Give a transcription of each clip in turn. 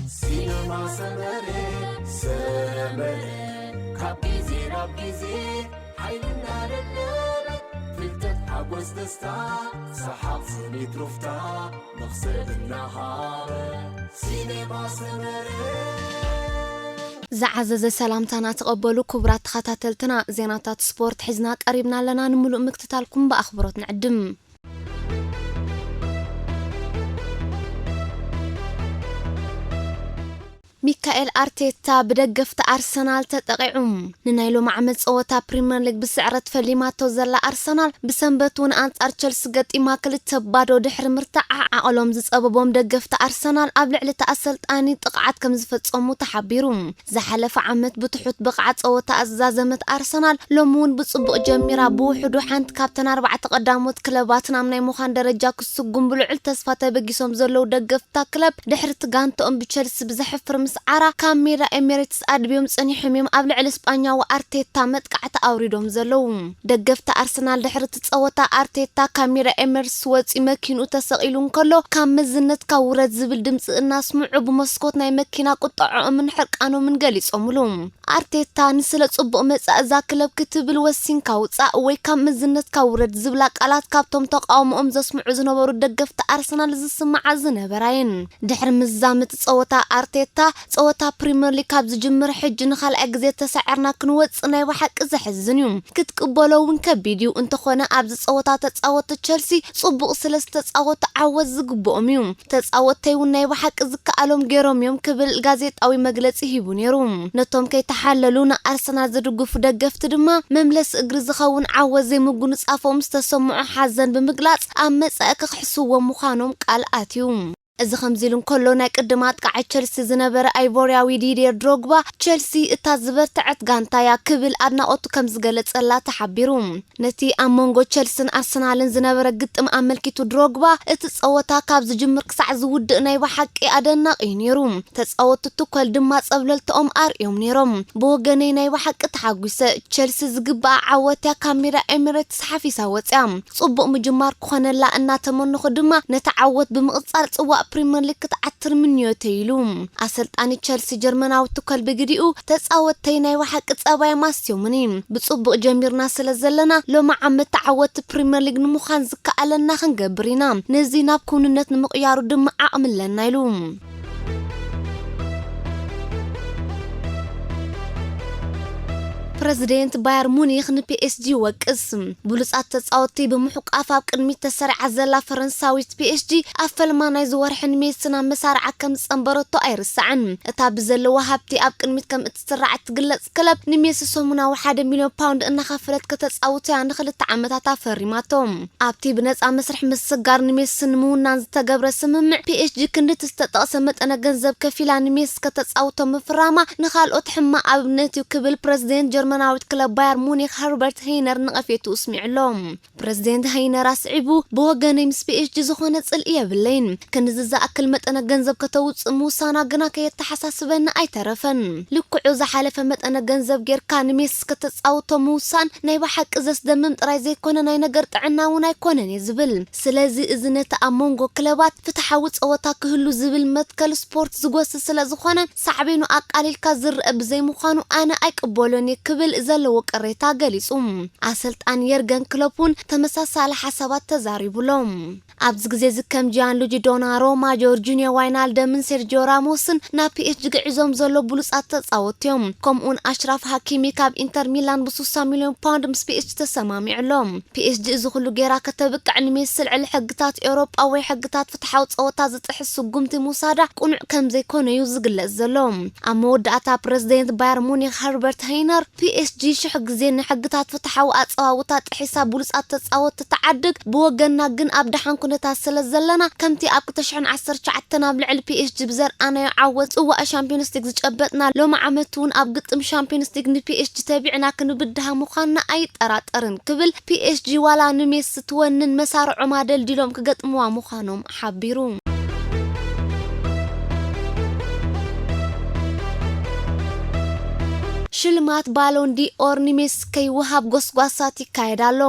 ሲነማ ሰመረ፣ ሰመረ፣ ካብ ግዜ ናብ ግዜ ሓይልና ደደበ፣ ፍልጠት፣ ሓጎስ፣ ደስታ፣ ሰሓቕ፣ ስኒት፣ ሩፍታ፣ መኽሰብ እናሃበ። ሲነማ ሰመረ። ዝዓዘዘ ሰላምታና ተቐበሉ ክቡራት ተኸታተልትና፣ ዜናታት ስፖርት ሒዝና ቀሪብና ኣለና። ንምሉእ ምክትታልኩም ብኣኽብሮት ንዕድም። ሚካኤል ኣርቴታ ብደገፍቲ ኣርሰናል ተጠቒዑ። ንናይ ሎሚ ዓመት ጸወታ ፕሪምየር ሊግ ብስዕረት ፈሊማቶ ዘላ ኣርሰናል፣ ብሰንበት እውን ኣንጻር ቸልሲ ገጢማ ክልተ ባዶ ድሕሪ ምርታዓ፣ ዓቐሎም ዝጸበቦም ደገፍቲ ኣርሰናል ኣብ ልዕሊ እቲ ኣሰልጣኒ ጥቕዓት ከም ዝፈጸሙ ተሓቢሩ። ዝሓለፈ ዓመት ብትሑት ብቕዓት ጸወታ ኣዛዘመት ኣርሰናል፣ ሎሚ እውን ብጽቡቕ ጀሚራ፣ ብውሕዱ ሓንቲ ካብተን ኣርባዕተ ቀዳሞት ክለባት ናብ ናይ ምዃን ደረጃ ክስጉም ብልዑል ተስፋ ተበጊሶም ዘለዉ ደገፍታ ክለብ፣ ድሕሪ እቲ ጋንታኦም ብቸልሲ ብዘሕፍር ምስዓራ፣ ካብ ሜዳ ኤሚሬትስ ኣድብዮም ጸኒሖም እዮም ኣብ ልዕሊ ስጳኛዊ ኣርቴታ መጥቃዕቲ ኣውሪዶም ዘለዉ። ደገፍቲ ኣርሰናል ድሕሪ እቲ ጸወታ ኣርቴታ ካብ ሜዳ ኤሚሬትስ ወጺኡ መኪንኡ ተሰቒሉ እንከሎ፣ ካብ መዝነትካ ውረድ ዝብል ድምጺ እናስምዑ ብመስኮት ናይ መኪና ቁጥዐኦምን ሕርቃኖምን ገሊጾምሉ። ኣርቴታ ንስለ ጽቡቕ መጻኢ እዛ ክለብ ክትብል ወሲንካ ውጻእ ወይ ካብ መዝነትካ ውረድ ዝብላ ቃላት ካብቶም ተቃውሞኦም ዘስምዑ ዝነበሩ ደገፍቲ ኣርሰናል ዝስምዓ ዝነበራ እየን። ድሕሪ ምዝዛም እቲ ጸወታ ኣርቴታ፣ ጸወታ ፕሪምየር ሊግ ካብ ዝጅምር ሕጂ ንኻልኣይ ግዜ ተሳዒርና ክንወጽእ ናይ ብሓቂ ዘሕዝን እዩ። ክትቅበሎ እውን ከቢድ እዩ። እንተኾነ ኣብዚ ጸወታ ተጻወትቲ ቸልሲ ጽቡቕ ስለ ዝተጻወቱ ዓወት ዝግብኦም እዩ። ተጻወትተይ እውን ናይ ብሓቂ ዝከኣሎም ገይሮም እዮም ክብል ጋዜጣዊ መግለጺ ሂቡ ነይሩ። ነቶም ከይተሓለሉ ንኣርሰናል ዝድግፉ ደገፍቲ ድማ መምለሲ እግሪ ዝኸውን ዓወት ዘይምጉንጻፎም ዝተሰምዖ ሓዘን ብምግላጽ ኣብ መጻኢ ክኽሕስዎ ምዃኖም ቃል ኣትዩ። እዚ ከምዚ ኢሉ እንከሎ፣ ናይ ቅድም ኣጥቃዓይ ቸልሲ ዝነበረ ኣይቮርያዊ ዲድየር ድሮግባ፣ ቸልሲ እታ ዝበርትዐት ጋንታ እያ ክብል ኣድናቖቱ ከም ዝገለጸላ ተሓቢሩ። ነቲ ኣብ መንጎ ቸልስን ኣርሰናልን ዝነበረ ግጥም ኣመልኪቱ ድሮግባ፣ እቲ ጸወታ ካብ ዝጅምር ክሳዕ ዝውድእ ናይ ብሓቂ ኣደናቒ እዩ ነይሩ። ተጻወትቲ ቱኮል ድማ ጸብለልትኦም ኣርእዮም ነይሮም። ብወገነይ ናይ ብሓቂ ተሓጒሰ። ቸልሲ ዝግብኣ ዓወት እያ ካብ ሜዳ ኤሚሬትስ ሓፊሳ ወጽያ። ጽቡቕ ምጅማር ክኾነላ እናተመነኹ ድማ ነቲ ዓወት ብምቕጻል ጽዋእ ፕሪምየር ሊግ ክትዓትር ምንዮተይ ኢሉ። ኣሰልጣኒ ቸልሲ ጀርመናዊ ቱከል ብግዲኡ፣ ተጻወትተይ ናይ ብሓቂ ጸባዮም ኣስትዮምኒ። ብጽቡቕ ጀሚርና ስለ ዘለና ሎሚ ዓመት ተዓወትቲ ፕሪምየር ሊግ ንምዃን ዝከኣለና ክንገብር ኢና። ነዚ ናብ ክውንነት ንምቕያሩ ድማ ዓቕሚ ኣለና ኢሉ። ፕረዚደንት ባየር ሙኒክ ንፒኤስጂ ይወቅስ። ብሉጻት ተጻወትቲ ብምሕቋፍ ኣብ ቅድሚት ተሰሪዓ ዘላ ፈረንሳዊት ፒኤስጂ፣ ኣብ ፈልማ ናይዚ ወርሒ ንሜሲ ናብ መሳርዓ ከም ዝጸንበረቶ ኣይርሳዕን። እታ ብዘለዋ ሃብቲ ኣብ ቅድሚት ከም እትስራዕ እትግለጽ ክለብ፣ ንሜሲ ሰሙናዊ ሓደ ሚልዮን ፓውንድ እናኸፈለት ከተጻውቶ እያ ንኽልተ ዓመታት ኣፈሪማቶ። ኣብቲ ብነጻ መስርሕ ምስጋር ንሜሲ ንምውናን ዝተገብረ ስምምዕ፣ ፒኤስጂ ክንድቲ ዝተጠቕሰ መጠነ ገንዘብ ከፊላ ንሜሲ ከተጻውቶ ምፍራማ ንኻልኦት ሕማቕ ኣብነት እዩ ክብል ፕረዚደንት ጀርመናዊት ክለብ ባየር ሙኒክ ሀርበርት ሄይነር ነቐፌቱ ኣስሚዑ ኣሎ። ፕረዚደንት ሄይነር ኣስዒቡ፣ ብወገነይ ምስ ፒኤስጂ ዝኾነ ጽልኢ የብለይን። ክንድዚ ዝኣክል መጠነ ገንዘብ ከተውጽእ ምውሳና ግና ከየተሓሳስበኒ ኣይተረፈን። ልክዑ ዝሓለፈ መጠነ ገንዘብ ጌርካ ንሜሲ ከተጻውቶ ምውሳን ናይ ብሓቂ ዘስደምም ጥራይ ዘይኮነ ናይ ነገር ጥዕና እውን ኣይኮነን እየ ዝብል። ስለዚ እዚ ነቲ ኣብ መንጎ ክለባት ፍትሓዊ ጸወታ ክህሉ ዝብል መትከል ስፖርት ዝጎስስ ስለ ዝኾነ ሳዕቤኑ ኣቃሊልካ ዝረአ ብዘይምዃኑ ኣነ ኣይቅበሎን እየ ክብል ዘለዎ ቅሬታ ገሊጹ። ኣሰልጣኒ የርገን ክሎፕ እውን ተመሳሳሊ ሓሳባት ተዛሪቡ ኣሎ። ኣብዚ ግዜ እዚ ከም ጂያንሉጂ ዶናሮማ፣ ጆርጂኒዮ ዋይናልደምን ሴርጂዮ ራሞስን ናብ ፒኤስጂ ግዒዞም ዘሎ ብሉጻት ተጻወትቲ እዮም። ከምኡውን ኣሽራፍ ሃኪሚ ካብ ኢንተር ሚላን ብስሳ ሚልዮን ፓውንድ ምስ ፒኤስጂ ተሰማሚዑ ኣሎ። ፒኤስጂ እዚ ኩሉ ጌራ ከተብቅዕ ንሜሲ ልዕሊ ሕግታት ኤውሮጳ ወይ ሕግታት ፍትሓዊ ጸወታ ዝጥሕስ ስጉምቲ ምውሳዳ ቅኑዕ ከም ዘይኮነ እዩ ዝግለጽ ዘሎ። ኣብ መወዳእታ ፕረዚደንት ባየር ሙኒክ ሀርበርት ሄይነር፣ ፒኤስጂ ሽሕ ግዜ ንሕግታት ፍትሓዊ ኣጸዋውታ ጥሒሳ ብሉጻት ተጻወትቲ ትዓድግ፣ ብወገንና ግን ኣብ ደሓን ኩነታት ስለ ዘለና፣ ከምቲ ኣብ ክልተ ሽሕን ዓሰርተ ትሽዓተን ኣብ ልዕሊ ፒኤስጂ ብዘርኣናዮ ዓወት ጽዋእ ሻምፒዮንስ ሊግ ዝጨበጥና፣ ሎሚ ዓመት እውን ኣብ ግጥም ሻምፒዮንስ ሊግ ንፒኤስጂ ተቢዕና ክንብድሃ ምዃንና ኣይጠራጠርን ክብል፣ ፒኤስጂ ዋላ ንሜሲ ትወንን መሳርዖም ኣደልዲሎም ክገጥምዋ ምዃኖም ሓቢሩ። ሽልማት ባሎን ዲኦር ንሜሲ ከይወሃብ ጎስጓሳት ይካየድ ኣሎ።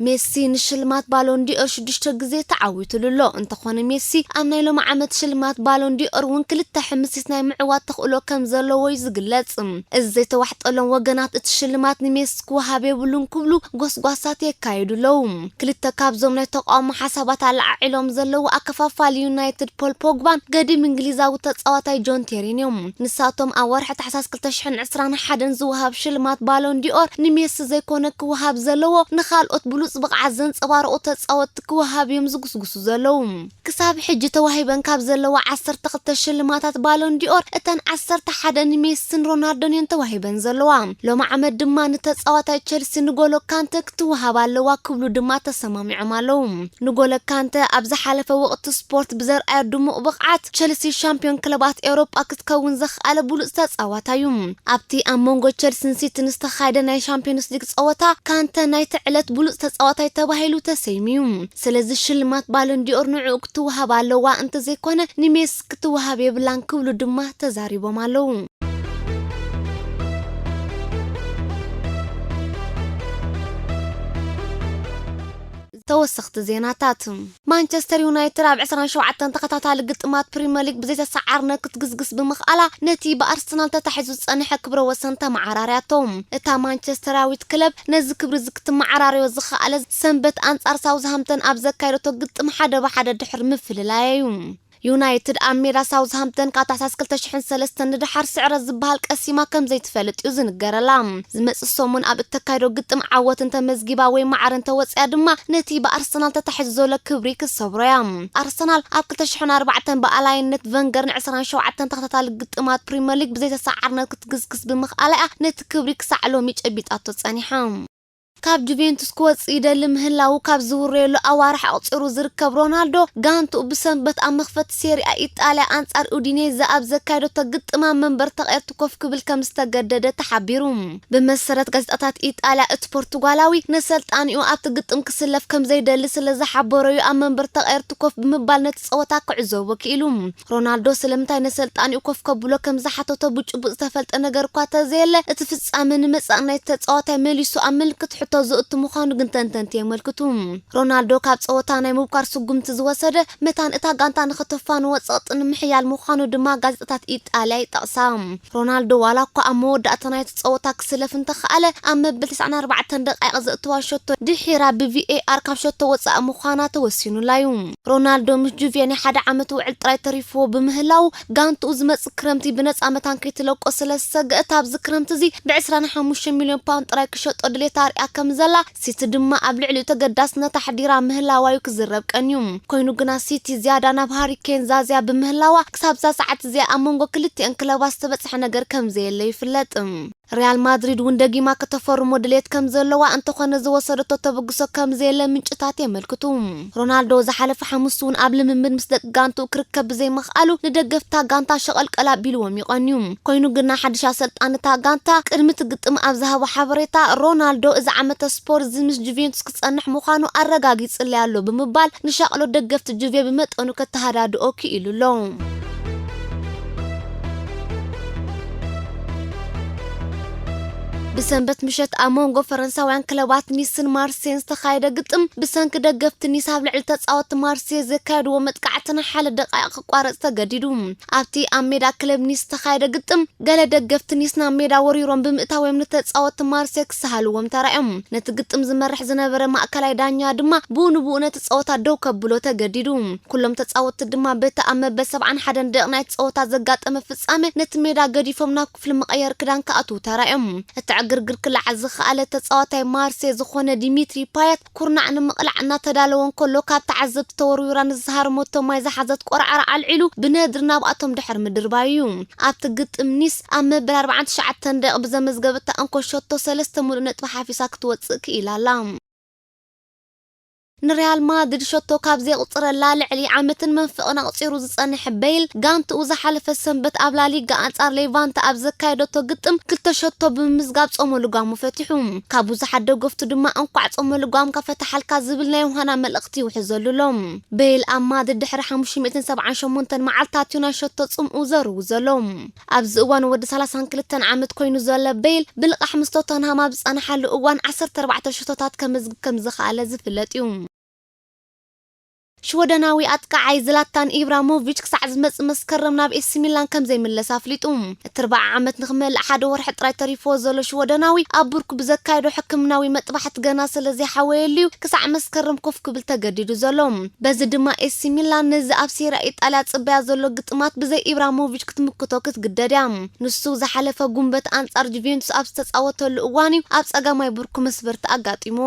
ሜሲ ንሽልማት ባሎን ዲኦር ሽዱሽተ ግዜ ተዓዊቱሉ ኣሎ። እንተኾነ ሜሲ ኣብ ናይ ሎሚ ዓመት ሽልማት ባሎን ዲኦር እውን ክልተ ሕምሲት ናይ ምዕዋት ተኽእሎ ከም ዘለዎ እዩ ዝግለጽ። እዚ ዘይተዋሕጠሎም ወገናት እቲ ሽልማት ንሜሲ ክወሃብ የብሉን ክብሉ ጎስጓሳት የካይዱ ኣለዉ። ክልተ ካብዞም ናይ ተቃውሞ ሓሳባት ኣለዓዒሎም ዘለዉ ኣከፋፋሊ ዩናይትድ ፖል ፖግባን ገዲም እንግሊዛዊ ተጻዋታይ ጆን ቴሪን እዮም። ንሳቶም ኣብ ወርሒ ታሕሳስ ክልተ ሽሕን ዕስራን ሓደን ዝወሃብ ሽልማት ባሎን ዲኦር ንሜሲ ዘይኮነ ክወሃብ ዘለዎ፣ ንኻልኦት ብሉጽ ብቕዓት ዘንጸባረቑ ተጻወትቲ ክወሃብ እዮም ዝጉስጉሱ ዘለዉ። ክሳብ ሕጂ ተዋሂበን ካብ ዘለዋ ዓሰርተ ክልተ ሽልማታት ባሎን ዲኦር እተን ዓሰርተ ሓደ ንሜስን ሮናልዶን እየን ተዋሂበን ዘለዋ። ሎሚ ዓመት ድማ ንተጻዋታይ ቸልሲ ንጎሎ ካንተ ክትወሃብ ኣለዋ ክብሉ ድማ ተሰማሚዖም ኣለዉ። ንጎሎ ካንተ ኣብ ዝሓለፈ ወቕቲ ስፖርት ብዘርኣዮ ድሙቕ ብቕዓት ቸልሲ ሻምፒዮን ክለባት ኤውሮጳ ክትከውን ዘኽኣለ ብሉጽ ተጻዋታይ እዩ። ኣብቲ ኣብ መንጎ ቸልሲን ሲቲን ዝተኻየደ ናይ ሻምፒዮንስ ሊግ ጸወታ ካንተ ናይቲ ዕለት ብሉጽ ተጻዋታይ ተባሂሉ ተሰይሙ እዩ። ስለዚ ሽልማት ባሎን ዲኦር ንዕኡ ክትወሃብ ኣለዋ እንተዘይኮነ ንሜሲ ክትወሃብ የብላን ክብሉ ድማ ተዛሪቦም ኣለዉ። ተወሰኽቲ ዜናታት። ማንቸስተር ዩናይትድ ኣብ ዕስራን ሸውዓተን ተኸታታሊ ግጥማት ፕሪምየር ሊግ ብዘይተሰዓርነ ክትግስግስ ብምኽኣላ፣ ነቲ ብኣርሰናል ተታሒዙ ዝጸንሐ ክብረ ወሰን ተመዓራርያቶ። እታ ማንቸስተራዊት ክለብ ነዚ ክብሪ እዚ ክትመዓራርዮ ዝኸኣለ ሰንበት ኣንጻር ሳውዝሃምተን ኣብ ዘካየደቶ ግጥም ሓደ ብሓደ ድሕሪ ምፍልላያ እዩ። ዩናይትድ ኣብ ሜዳ ሳውዝሃምተን ካብ ታሕሳስ ክልተ ሽሕን ሰለስተን ንደሓር ስዕረት ዝበሃል ቀሲማ ከም ዘይትፈልጥ እዩ ዝንገረላ። ዝመጽእ ሰሙን ኣብ እተካይዶ ግጥም ዓወት እንተመዝጊባ ወይ ማዕረ እንተወጽያ ድማ ነቲ ብኣርሰናል ተታሒዙ ዘሎ ክብሪ ክትሰብሮ እያ። ኣርሰናል ኣብ ክልተ ሽሕን ኣርባዕተን ብኣላይነት ቨንገር ን ዕስራን ሸውዓተን ተኸታታሊ ግጥማት ፕሪምየር ሊግ ብዘይተሰዓርነት ክትግስግስ ብምኽኣላ እያ ነቲ ክብሪ ክሳዕ ሎሚ ጨቢጣቶ ጸኒሓ። ካብ ጁቬንቱስ ክወጽእ ይደሊ ምህላዉ ካብ ዝውረየሉ ኣዋርሕ ኣቑጺሩ ዝርከብ ሮናልዶ፣ ጋንትኡ ብሰንበት ኣብ መኽፈቲ ሴሪኣ ኢጣልያ ኣንጻር ኡዲኔዘ ኣብ ዘካየደቶ ግጥም ኣብ መንበር ተቐየርቲ ኮፍ ክብል ከም ዝተገደደ ተሓቢሩ። ብመሰረት ጋዜጣታት ኢጣልያ፣ እቲ ፖርቱጋላዊ ነሰልጣኒኡ ኣብቲ ግጥም ክስለፍ ከም ዘይደሊ ስለ ዝሓበሮ'ዩ ኣብ መንበር ተቐየርቲ ኮፍ ብምባል ነቲ ጸወታ ክዕዘቦ ክኢሉ። ሮናልዶ ስለምንታይ ነሰልጣኒኡ ኮፍ ከብሎ ከም ዝሓተቶ ብጭቡጥ ዝተፈልጠ ነገር እኳ ተዘየለ፣ እቲ ፍጻመ ንመጻኢ ናይቲ ተጻዋታይ መሊሱ ኣብ ምልክት ሕቶ ዘእቱ ምዃኑ ግን ተንተንቲ የመልክቱ። ሮናልዶ ካብ ጸወታ ናይ ምብኳር ስጉምቲ ዝወሰደ፣ መታን እታ ጋንታ ንኸተፋንዎ ጸቕጢ ንምሕያል ምዃኑ ድማ ጋዜጣታት ኢጣልያ ይጠቕሳ። ሮናልዶ ዋላ እኳ ኣብ መወዳእታ ናይቲ ጸወታ ክስለፍ እንተኸኣለ፣ ኣብ መበል ተስዓን ኣርባዕተን ደቃይቕ ዘእተዋ ሸቶ ድሒራ ብቪኤኣር ካብ ሸቶ ወጻኢ ምዃና ተወሲኑላ እዩ። ሮናልዶ ምስ ጁቬ ናይ ሓደ ዓመት ውዕል ጥራይ ተሪፍዎ ብምህላዉ፣ ጋንትኡ ዝመጽእ ክረምቲ ብነጻ መታን ከይትለቆ ስለ ዝሰገአት፣ ኣብዚ ክረምቲ እዚ ብዕስራን ሓሙሽተን ሚልዮን ፓውንድ ጥራይ ክሸጦ ድሌት ኣርእያ ከም ዘላ፣ ሲቲ ድማ ኣብ ልዕሊኡ ተገዳስነት ኣሕዲራ ምህላዋ'ዩ ክዝረብ ቀንዩ። ኮይኑ ግና፣ ሲቲ ዝያዳ ናብ ሃሪ ኬን ዛዝያ ብምህላዋ፣ ክሳብ እዛ ሰዓት እዚኣ ኣብ መንጎ ክልቲኤን ክለባት ዝተበጽሐ ነገር ከም ዘየለ ይፍለጥ። ሪያል ማድሪድ እውን ደጊማ ከተፈርሞ ድሌት ከም ዘለዋ፣ እንተኾነ ዝወሰደቶ ተበግሶ ከም ዘየለ ምንጭታት የመልክቱ። ሮናልዶ ዝሓለፈ ሓሙስ እውን ኣብ ልምምድ ምስ ደቂ ጋንትኡ ክርከብ ብዘይምኽኣሉ፣ ንደገፍታ ጋንታ ሸቐልቀል ኣቢልዎም እዩ ቀንዩ። ኮይኑ ግና፣ ሓድሽ ኣሰልጣኒ እታ ጋንታ ቅድሚ እቲ ግጥም ኣብ ዝሃቦ ሓበሬታ፣ ሮናልዶ እዚ ዓመተ ስፖርት እዚ ምስ ጁቬንቱስ ክጸንሕ ምዃኑ ኣረጋጊጽለይ ኣሎ ብምባል፣ ንሻቕሎት ደገፍቲ ጁቬ ብመጠኑ ከተሃዳድኦ ክኢሉ ኣሎ። ብሰንበት ምሸት ኣብ መንጎ ፈረንሳውያን ክለባት ኒስን ማርሴን ዝተኻየደ ግጥም፣ ብሰንኪ ደገፍቲ ኒስ ኣብ ልዕሊ ተጻወትቲ ማርሴ ዘካየድዎ መጥቃዕቲ ንሓደ ደቃይቕ ክቋረጽ ተገዲዱ። ኣብቲ ኣብ ሜዳ ክለብ ኒስ ዝተኻየደ ግጥም፣ ገለ ደገፍቲ ኒስ ናብ ሜዳ ወሪሮም ብምእታዎም ንተጻወትቲ ማርሴ ክሰሃልዎም ተራእዮም። ነቲ ግጥም ዝመርሕ ዝነበረ ማእከላይ ዳኛ ድማ ብኡ ንብኡ ነቲ ጸወታ ደው ከብሎ ተገዲዱ። ኩሎም ተጻወትቲ ድማ በቲ ኣብ መበል ሰብዓን ሓደን ደቂቕ ናይቲ ጸወታ ዘጋጠመ ፍጻመ ነቲ ሜዳ ገዲፎም ናብ ክፍሊ መቐየሪ ክዳን ክኣትዉ ተራእዮም። እቲ ዕግርግር ክለዓል ዝኸኣለ ተጻዋታይ ማርሴ ዝኾነ ዲሚትሪ ፓየት ኩርናዕ ንምቕላዕ እናተዳለወ እንከሎ ካብ ተዓዘብቲ ተወርዊራ ንዝሃረመቶ ማይ ዝሓዘት ቆርዓራ ኣልዒሉ ብነድሪ ናብኣቶም ድሕሪ ምድርባዩ እዩ። ኣብቲ ግጥም ኒስ ኣብ መበል ኣርባዓን ትሽዓተን ደቂቕ ብዘመዝገበታ እንኮ ሸቶ ሰለስተ ሙሉእ ነጥቢ ሓፊሳ ክትወጽእ ክኢላ ኣላ። ንሪያል ማድሪድ ሸቶ ካብ ዘይቑጽረላ ልዕሊ ዓመትን መንፈቕን ኣቑጺሩ ዝጸንሐ ቤይል፣ ጋንትኡ ዝሓለፈ ሰንበት ኣብ ላሊጋ ኣንጻር ሌቫንተ ኣብ ዘካየደቶ ግጥም ክልተ ሸቶ ብምምዝጋብ ጾመ ልጓሙ ፈቲሑ። ካብ ብዙሓት ደገፍቱ ድማ እንኳዕ ጾመ ልጓምካ ፈተሓልካ ዝብል ናይ ዮሃና መልእኽቲ ይውሕዘሉ ኣሎ። ቤይል ኣብ ማድሪድ ድሕሪ ሓሙሽተ ሚእትን ሰብዓን ሸሞንተን መዓልታት እዩ ናይ ሸቶ ጽምኡ ዘርው ዘሎ። ኣብዚ እዋን ወዲ ሰላሳን ክልተን ዓመት ኮይኑ ዘሎ ቤይል፣ ብልቓሕ ምስ ቶተንሃም ኣብ ዝጸንሓሉ እዋን ዓሰርተ ኣርባዕተ ሸቶታት ከመዝግብ ከም ዝኸኣለ ዝፍለጥ እዩ። ሽወደናዊ ኣጥቃዓይ ዝላታን ኢብራሞቪች ክሳዕ ዝመጽእ መስከረም ናብ ኤሲ ሚላን ከም ዘይምለስ ኣፍሊጡ። እቲ ኣርብዓ ዓመት ንኽመልእ ሓደ ወርሒ ጥራይ ተሪፍዎ ዘሎ ሽወደናዊ፣ ኣብ ብርኩ ብዘካየዶ ሕክምናዊ መጥባሕቲ ገና ስለ ዘይሓወየሉ እዩ ክሳዕ መስከረም ኮፍ ክብል ተገዲዱ ዘሎ። በዚ ድማ ኤሲ ሚላን ነዚ ኣብ ሴራ ኢጣልያ ጽበያ ዘሎ ግጥማት ብዘይ ኢብራሞቪች ክትምክቶ ክትግደድ እያ። ንሱ ዝሓለፈ ጉንበት ኣንጻር ጁቬንቱስ ኣብ ዝተጻወተሉ እዋን እዩ ኣብ ጸጋማይ ብርኩ መስበርቲ ኣጋጢሙ።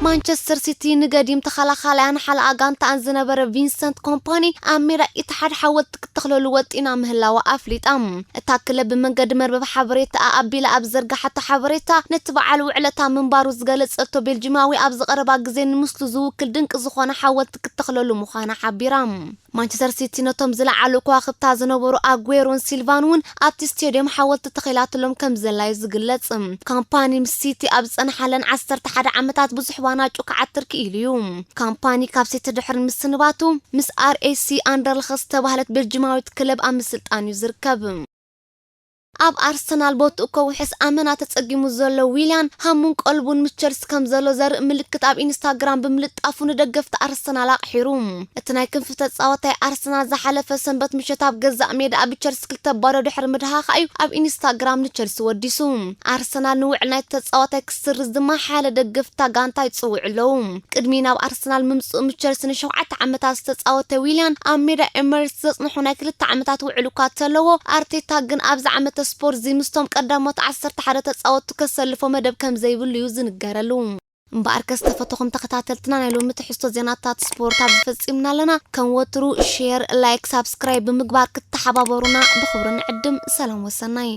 ማንቸስተር ሲቲ ንገዲም ተኸላኻላያን ሓለቓ ጋንታኣን ዝነበረ ቪንሰንት ኮምፓኒ ኣብ ሜዳ ኢትሓድ ሓወልቲ ክትተኽለሉ ወጢና ምህላዋ ኣፍሊጣ። እታ ክለብ ብመንገዲ መርበብ ሓበሬታኣ ኣቢላ ኣብ ዘርጋሓቶ ሓበሬታ፣ ነቲ በዓል ውዕለታ ምንባሩ ዝገለጸቶ ቤልጂማዊ፣ ኣብዚ ቀረባ ግዜ ንምስሉ ዝውክል ድንቂ ዝኾነ ሓወልቲ ክትተኽለሉ ምዃና ሓቢራ። ማንቸስተር ሲቲ ነቶም ዝለዓሉ ከዋኽብታ ዝነበሩ ኣጉዌሮን ሲልቫን እውን ኣብቲ ስቴድዮም ሓወልቲ ተኺላትሎም ከም ዘላ እዩ ዝግለጽ። ካምፓኒ ምስ ሲቲ ኣብ ዝጸንሓለን ዓሰርተ ሓደ ዓመታት ብዙሕ ዋናጩ ክዓትር ክኢሉ እዩ። ካምፓኒ ካብ ሲቲ ድሕሪ ምስንባቱ፣ ምስ ኣር ኤ ሲ ኣንደርልኸ ዝተባህለት ቤልጂማዊት ክለብ ኣብ ምስልጣን እዩ ዝርከብ። ኣብ ኣርሰናል ቦትኡ ከውሕስ ኣመና ተጸጊሙ ዘሎ ዊልያን፣ ሃሙን ቀልቡን ምስ ቸልሲ ከም ዘሎ ዘርኢ ምልክት ኣብ ኢንስታግራም ብምልጣፉ ንደገፍቲ ኣርሰናል ኣቕሒሩ። እቲ ናይ ክንፊ ተጻዋታይ ኣርሰናል ዝሓለፈ ሰንበት ምሸት ኣብ ገዛእ ሜዳ ብቸልሲ ክልተ ባዶ ድሕሪ ምድሃኻ እዩ ኣብ ኢንስታግራም ንቸልሲ ወዲሱ። ኣርሰናል ንውዕል ናይቲ ተጻዋታይ ክስርዝ ድማ ሓደ ደገፍታ ጋንታ ይጽውዑ ኣለዉ። ቅድሚ ናብ ኣርሰናል ምምጽኡ ምስ ቸልሲ ንሸውዓተ ዓመታት ዝተጻወተ ዊልያን፣ ኣብ ሜዳ ኤምሬትስ ዘጽንሑ ናይ ክልተ ዓመታት ውዕል እኳ እንተለዎ፣ ኣርቴታ ግን ኣብዚ ዓመተ ስፖርት እዚ ምስቶም ቀዳሞት ዓሰርተ ሓደ ተጻወትቱ ከሰልፎ መደብ ከም ዘይብሉ እዩ ዝንገረሉ። እምበኣርከስ ዝተፈተኹም ተኸታተልትና፣ ናይ ሎሚ ትሕዝቶ ዜናታት ስፖርት ኣብዚ ፈጺምና ኣለና። ከም ወትሩ ሼር፣ ላይክ፣ ሳብስክራይብ ብምግባር ክትተሓባበሩና ብኽብሪ ንዕድም። ሰላም ወሰናይ።